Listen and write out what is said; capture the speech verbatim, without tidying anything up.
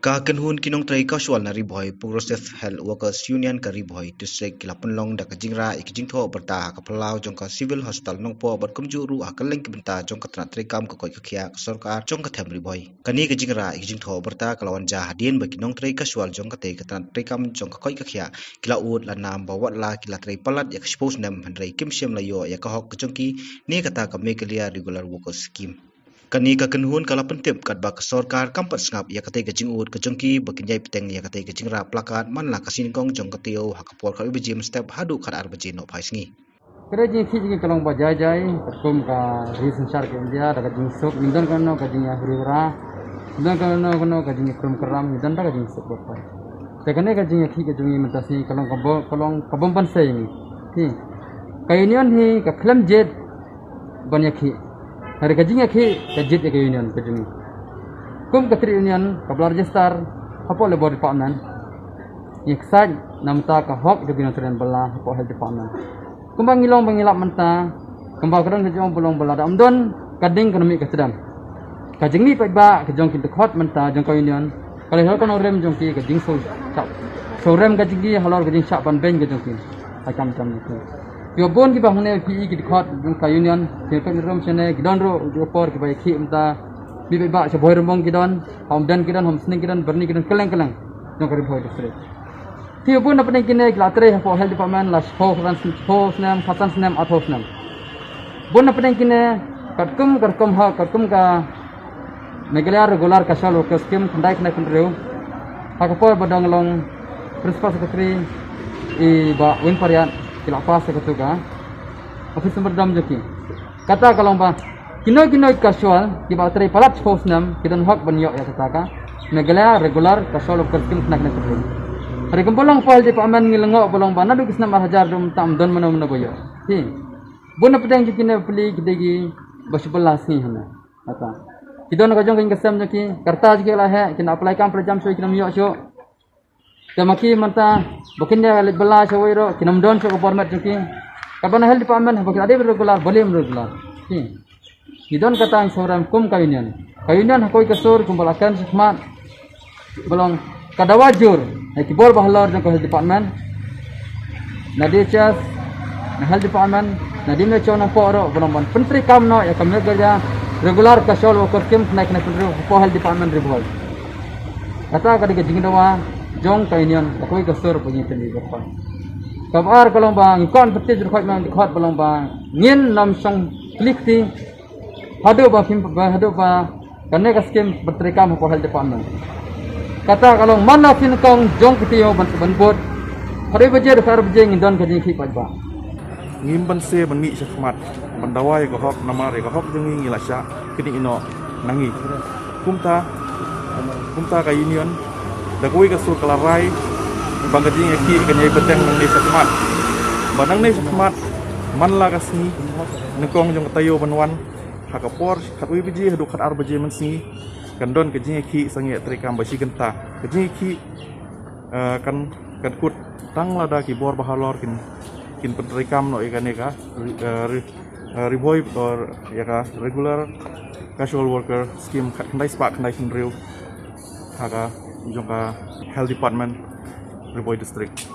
Ka kynhun ki nongtrei casual na Ri Bhoi, Progressive Health Workers Union ka Ri Bhoi District, ki la pynlong da ka jingrah ïa ki jingthoh byrta ha ka phyllaw jong ka Civil Hospital Nongpoh bad kumjuh ruh ha kylleng ki bynta jong ka tnat treikam ka koit ka khiah ka sorkar jong ka them Ri Bhoi. Kane ka jingrah ïa ki jingthoh byrta ka la wan jia hadien ba ki nongtrei casual jong katei ka tnat treikam jong ka koit ka khiah ki la ud la nam ba wat la ki la trei palat ïa ka shiphew snem hynrei kim shym la ïoh ïa ka hok ka jong ki ne kata ka Meghalaya Regular Workers Scheme. Kane ka kynhun ka la pyntip katba ka sorkar kam pat sngap ïa katei ka jingud ka jong ki ba kin ïai bteng ïa katei ka jingrah placard man la ka sngi nyngkong jong ka taïew ha ka por khatwei baje mynstep haduh khatar baje nohphai sngi. Ka dei jingïakhih jong ngi ka long ba jai jai, katkum ka ri synshar ka India, da ka jingsuk, ngi don kano ka jingïahuri hura, ngi don kano kano ka jingïakrum kram, ngi don da ka jingsuk bad pai. Te kane ka jingïakhih ka jong ngi mynta sngi ka long ka bo-, ka long ka bym ban sei ngi. Hi. Ka union hi ka khlem jied ban ïakhih. Hynrei ka jingïakhih ka jied ïa ka union ka jong ngi. Kum ka trade union kaba la register hapoh Labour Department, ngi ksaid namar ka hok jong ki nongtrei ba la hapoh Health Department. Kumba ngi long ba ngi lap mynta, kumba ka don ka jingong ba long ba la da ym don ka ding ka nongmih ka tdem. Ka jingmih paidbah ka jong ki dkhot mynta jong ka union ka la halor ka nongrim jong ki ka jingsngewsih. Sngewrem ka jong ki halor ka jingshah ban beiñ ka jong ki. Ha kam kam jong ki. Ïa bun kiba hangne phi i ki dkhot jong ka union ki pynrem shane ki don ruh ki por kiba ïakhih mynta. Mih paidbah sha Bhoirymbong ki don, ha Umden ki don, ha Umsning ki don, Byrni ki don, kylleng kylleng jong ka Ri Bhoi District. Te bun na pdeng kine ki la trei hapoh Health Department la shiphew snem, shiphew snem, khatsan snem, arphew snem. Bun na pdeng kine katkum, katkum ha, katkum ka Meghalaya Regular Casual Worker Scheme khyndai khyndai phew hynriew. Ha ka por ba dang long Principal Secretary i Bah Win Pariat ki la pass ïa katu ka office memorandum jong ki. Kata ka long ba kino kino casual kiba trei palat shiphew snem ki don hok ban ïoh ïa kata ka Meghalaya Regular Casual Worker Scheme khyndai khyndai phew hynriew. Hynrei kumba long hapoh Health Department ngi lyngngoh ba long ba naduh ki snem ar hajar haduh mynta ym don mano mano ba ïoh. Hi. Bun na pdeng jong kine pli ki dei kiba shu bylla sngi hana. Kata. Ki don ka jong ka jingkyrmen jong ki, ka rta jong ki la heh, kin apply kam apply jam shuh kin ym ïoh shuh. Te ma ki mynta ba kin ïa leit bylla sha wei ruh kin ym don shuh ka bor met jong ki. Kaba na Health Department haba ki la dei regular, balei ym regular. Ki. Ki don kata ngi sngewrem kum ka union. Ka union ha kawei ka sur kumba la kren shakhmat. Ba long ka dawa jur ïa ki bor bahalor jong ka Health Department, na D H S, na Health Department, na D M H O Nongpoh ruh ba long ban pyntreikam noh ïa ka Meghalaya Regular Casual Worker Scheme khyndai khyndai phew hynriew hapoh Health Department Ri Bhoi. Kata ka dei ka jingdawa jong ka union, ka kawei ka sur ba ngi pyni ba kawei. Kaba ar ka long ba ngi kwah ban pyntip jingkhot, ngi kwah ba long ba ngin nym shong klik ti haduh ba phim ba haduh ba kane ka skim pyntreikam hapoh Health Department. Kata ka long man la phin kong jong ka taïew ban ban bud. Khatwei baje haduh khatar baje ngin don ka jingïakhih paidbah. Ngim banse ban mih shakhmat ban dawa ïa ka hok namar ïa ka hok jong ngi ngi la shah kynnoh na ngi. Kumta, kumta ka union da kawei ka sur ka la rai ba ka jingïakhih kan ïai bteng nangne shakhmat. Ba nangne shakhmat man la ka sngi nyngkong jong ka taïew ban wan, ha ka por khatwei baje haduh khatar baje mynsngi kan don ka jingïakhih sangeh treikam ba shi kynta. Ka jingïakhih, eh, kan, kan kut tang lada ki bor bahalor kin, kin pyntreikam noh ïa kane ka, eh, Ri, eh, Ri Bhoi, eh, ïa ka Regular Casual Worker Scheme khat khyndai spah khyndai phew hynriew ha ka jong ka Health Department Ri Bhoi District.